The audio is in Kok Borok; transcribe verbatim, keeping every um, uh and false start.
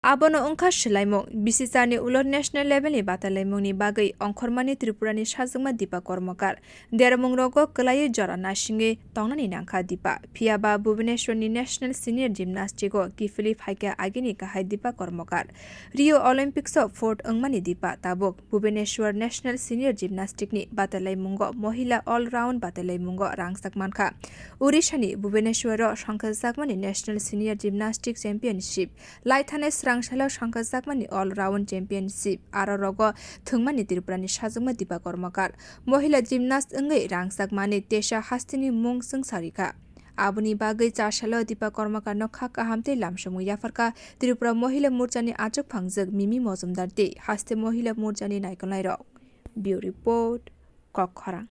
Abono wngkha swlaimung, bisi charni ulo national levelni batalaimungni bagwi ongkhormani Tripurani sajwkma Dipa Kormokar. Dermung rogo kwlaiwi jora nasingwi tongnani nangkha Dipa. Phiya ba Bhubaneswarni National Senior Gymnastic o kiphilwi phaikha agini kahai Dipa Kormokar. Rio Olympics o fourth wngmani Dipa tabuk Bhubaneswar National Senior Gymnastic ni batalaimungo Mohila All Round batalaimungo rangchak mankha. Orishani Bhubaneswar o songkhajakmani National Senior Gymnastic Championship, laithani srangsalo songkhajakmani All Round Championship, aro rogo thwngmani Tripurani sajwkma Dipa Kormokar. Mohila gymnast wngwi rangchakmani teisa hasteni mung chwngsarikha. Aboni bagwi chasalo Dipa Kormokarno kha kaham tei lamsomung yapharkha Tripura Mohila Morchani achuk phangjak Mimi Mojumdar tei haste Mohila Morchani naikolnairok. Bureau Report, Kokkhorang.